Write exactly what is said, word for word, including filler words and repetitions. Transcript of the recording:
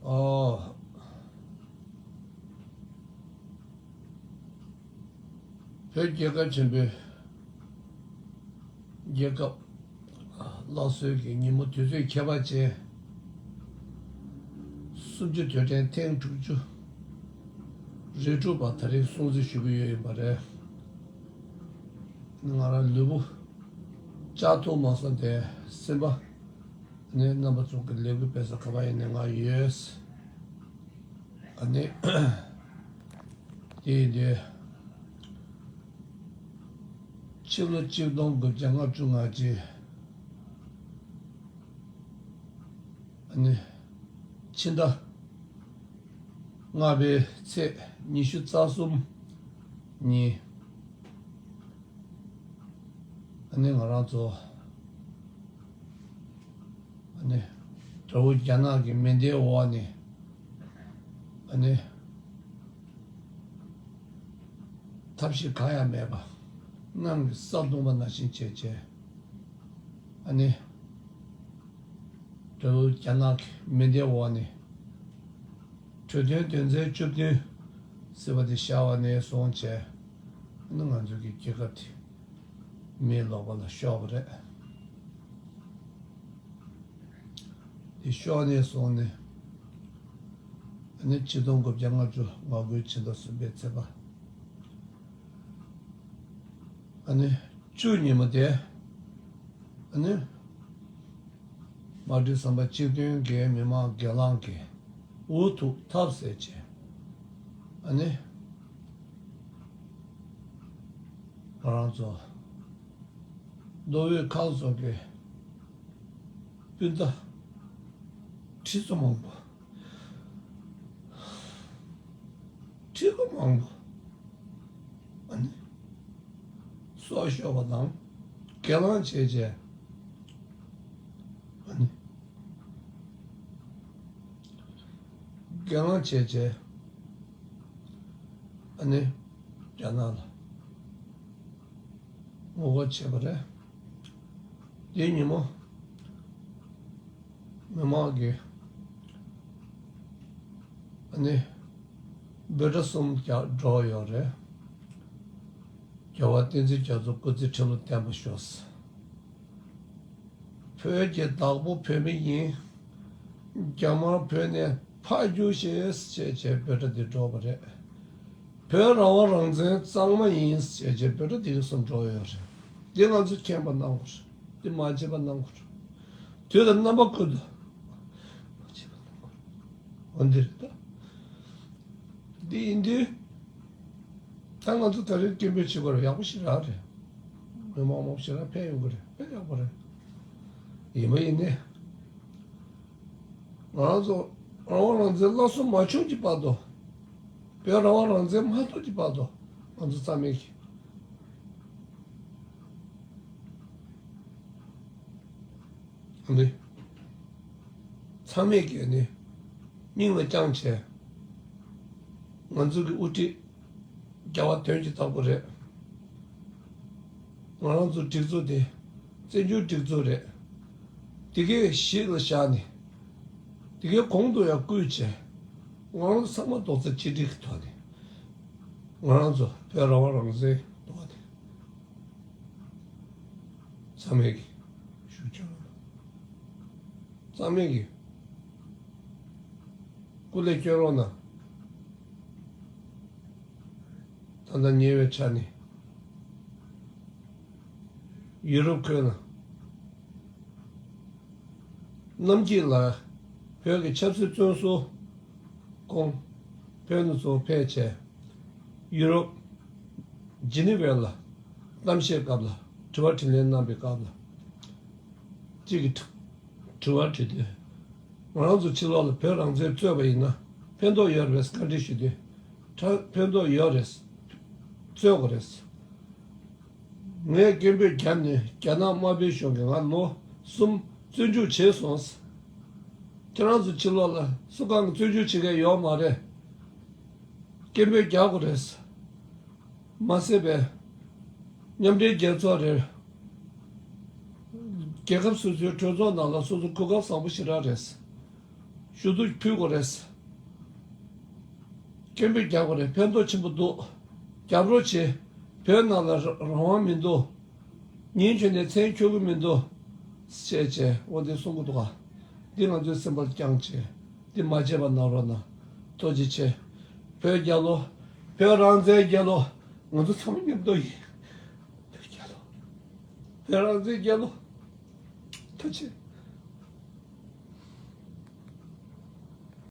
ཨོ། བོད་རྒྱལ་ཁབ་ཆེན་པོའི་རྒྱལ་ཁབ་སླར་གསོའི་གི་ཉིན་མོ་དུས་ཚོད་ཁྱད་པར་ཅན། གསུམ་བཅུ་དུས་དྲན་ཐེངས་དྲུག་ཅུ་རེ་དྲུག་པ་དེ་རིང་སྲུང་བརྩི་ཞུ་གི་ཡོད་ཡིན་པ་རེད། ང་རང་ལུས་པོ་བཅག་ཐུབ་མ་སོང་སྟེ་སེམས་པ་ནི་རྣམ་པ་ཚོ་གི་ལས་འགུལ་སྤེལ་ས་ག་པར་ཡིན་ནའི་ང་ཡོད། ཨ་ནི། དེ་ཡིན་དུས། ཕྱི་ལོ་གཅིག་སྟོང་དགུ་བརྒྱ་ལྔ་བཅུ་ང་གཅིག་ཨ་ནི། ཕྱི་ཟླ་ལྔ་པའི་ཚེས་ཉི་ཤུ་རྩ་གསུམ་ཉིན། ཨ་ནི་ང་རང་ཚོ། ཨ་ནི། དགྲ་བོ་རྒྱ་ནག་གི་མེ་མདའི་འོག་ནས། ཨ་ནི། ཐབས་ཤེས་གང་ཡང་མེད་པ། གནམ་གྱི་ས་བརྡུངས་པ་ནང་བཞིན་བྱས་བྱས། ཨ་ནི། དགྲ་བོ་རྒྱ་ནག་གི་མེ་མདའི་འོག་ནས། གྲོས་མཐུན་དོན་ཚན་བཅུ་བདུན་ཟེར་བ་དེ་བཞག་པ་ནས་བཟུང་བྱས། ཨ་ནི་ང་ཚོ་གི་རྒྱལ་ཁབ་དེ་མེ་ལོག་པ་ལ་ཤོར་བ་རེད། དེ་ཤོར་ནས་བཟུང་ནས། ཨ་ནི་ཆིག་སྟོང་དགུ་བརྒྱ་ལྔ་བཅུ་ང་དགུའི་ཕྱི་ཟླ་གསུམ་པའི་ཚེས་པ། ཨ་ནི་བཅུ་ཉིན་མོ་དེ། ཨ་ནི། མ་བསྒྲིགས་བསམ་པ་གཅིག་མཐུན་གྱི་མི་མང་སྒེར་ལངས་ཀྱིས་འུ་ཐུག་ཐབས་ཟད་བྱས། ཨ་ནི། ང་རང་ཚོ། མདོ་དབུས་ཁམས་གསུམ་གྱི་སྤུན་ཟླ་ཁྲི་ཚོ་མང་པོ། ཁྲི་ཚོ་མང་པོ། ཨ་ནི། སྲོག་ཤོར་བ་དང་། སྒེར་ལངས་བྱས་བྱས། ཨ་ནི། སྒེར་ལངས་བྱས་བྱས། ཨ་ནི། རྒྱ་ནག་ལ་ངོ་རྒོལ་བྱས་པ་རེད། དེའི་ཉིན་མོ། མི་མང་གིས། ཨ་ནི། འབོད་སྒྲ་གསུམ་རྒྱག་འགྲོ་ཡོད་རེད། རྒྱལ་བ་བསྟན་འཛིན་རྒྱ་མཚོ་སྐུ་ཚེ་ཁྲི་ལོ་བརྟན་པར་ཤོག། བོད་ཀྱི་བདག་པོ་བོད་མི་ཡིན། རྒྱ་དམར་བོད་ནས་ཕར་རྒྱུགས་ཤིག་ཅེས་བྱས་འབོད་སྒྲ་འདི་སྒྲོག་པ་རེད། བོད་རང་དབང་རང་བཙན་གཙང་མ་ཡིན་ཅེས་བྱས་འབོད་སྒྲ་འདི་གསུམ་སྒྲོག་ཡོད་རེད། འདི་ང་ཚོས་མཁྱེན་པ་གནང་དགོས་རེད། འདི་མ་བརྗེད་པ་གནང་དགོས་རེད། དུས་དང་རྣམ་པ་ཀུན་ཏུ། མ་བརྗེད་པ་གནང་དགོས་རེད། འོ་འདི་རེད་ད། འདི་ཡིན་དུས། ད་ང་ཚོ་ད་རེས་སྐད་འབོད་བྱེད་དགོས་རེད། ཡག་པོ་ཞེ་དྲག་རེད། མི་མང་མང་པོ་ཞེ་དྲག་ཕེབས་ཡོང་གི་རེད། དཔེ་ཡག་པོ་རེད། ཡིན་པ་ཡིན་ནའི། ང་རང་ཚོ་རང་དབང་རང་བཙན་སླར་གསོ་མ་བྱུང་གི་བར་དུ། བོད་རང་དབང་རང་བཙན་མ་ཐོབ་ཀྱི་བར་དུ་ང་ཚོ་རྩ་མེད་ཀྱི། ཨ་ནི། ཚང་མས་ཀྱིས་ནི་སྙིང་ལ་བཅངས་བྱས། ང་ཚོ་གི་དབུ་ཁྲིད་རྒྱལ་བ་དོན་གྱི་བདག་པོ་རེད། ང་རང་ཚོ་སྒྲིག་འཛུགས་དེ་བཙན་བྱོལ་སྒྲིག་འཛུགས་རེད། དེ་གའི་གཞི་ལ་བཞག་ནས། དེ་གའི་གོང་དུ་ཡང་བཀུར་བྱས། ང་རང་ཚོ་ཚང་མ་རྡོག་རྩ་གཅིག་སྒྲིལ་གྱི་ཐོག་ནས། ང་རང་ཚོ་བོད་རང་དབང་རང་བཙན་ཐོག་ནས། ཚང་མས་ཀྱིས་ཞུ་ཆོག་ཚང་མས་ཀྱིས་སྐུ་ལས་སྐྱོན་རོགས་གནང་། ད་ལྟ་ཉེ་བའི་ཆར་ནས་ཡུ་རོབ་ཁུལ་ན་གནམ་དཀྱིལ་ལ་བོད་ཀྱི་ཆབ་སྲིད་བཙོན་ཟུར་ཁོང་བོད་ནས་ཚུར་ཕེབས་བྱས། ཡུ་རོབ། ཇི་ནི་ཝེ་ལ་གཏམ་བཤད་སྐབས་ལ་དྲི་བ་དྲིས་ལན་གནང་པའི་སྐབས་ལ། གཅིག་གིས་དྲི་བ་དྲིས་དུས། ང་རང་ཚོ་ཕྱི་ལོགས་ལ་བོད་རང་བཙན་རྩོད་པ་ཡིན་ན་ཕན་ཐོགས་ཡོད་རེད་པས་བཀའ་འདྲི་ཞུ་དུས། ཕན་ཐོགས་ཡོད་རེད། རྩོད་དགོས་རེད། ངས་སྐད་འབོད་བརྒྱབ་ནས་རྒྱ་ནག་དམར་པོའི་གཞུང་གིས་ང་ལོ་གསུམ་བཙོན་འཇུག་བྱས་སོང་། ཁྱེད་རང་ཚོ་ཕྱི་ལོགས་ལ་སུ་གང་གིས་བཙོན་འཇུག་བྱེད་མཁན་ཡོད་མ་རེད། སྐད་འབོད་རྒྱག་དགོས་རེད། མ་ཟད་པའི་མཉམ་འབྲེལ་རྒྱལ་ཚོགས་རེད། རྒྱལ་ཁབ་སོ་སོའི་གྲོས་ཚོགས་ནང་ལ་སོ་སོ་གོ་སྐབས་བཟང་པོ་ཞེ་དྲག་རེད། ཞུ་གཏུག་ཕུལ་དགོས་རེད། སྐད་འབོད་རྒྱག་དགོས་རེད། ཕན་ཐོགས་ཆེན་པོ་འདུག་རྒྱབ་རོགས་བྱེད། བོད་ནང་ལ་རང་དབང་མི་འདུག་ཉིན་རྒྱུན་ནས་མཚན་འཁྱོལ་གི་མི་འདུག་ཅེས་བྱས་འོ་འདི་གསུང་གི་འདུག་ག་འདི་ང་ཚོའི་སེམས་པར་བསྐྱངས་བྱས་འདི་མ་བརྗེད་པ་གནང་རོགས་གནང་། ཐུགས་རྗེ་ཆེ། བོད་རྒྱལ་ལོ། བོད་རང་བཙན་རྒྱལ་ལོ། ང་ཚོ་ཚང་མ་མཉམ་དུ་ཡིན། བོད་རྒྱལ་ལོ། བོད་རང་བཙན་རྒྱལ་ལོ། ཐུགས་རྗེ་ཆེ།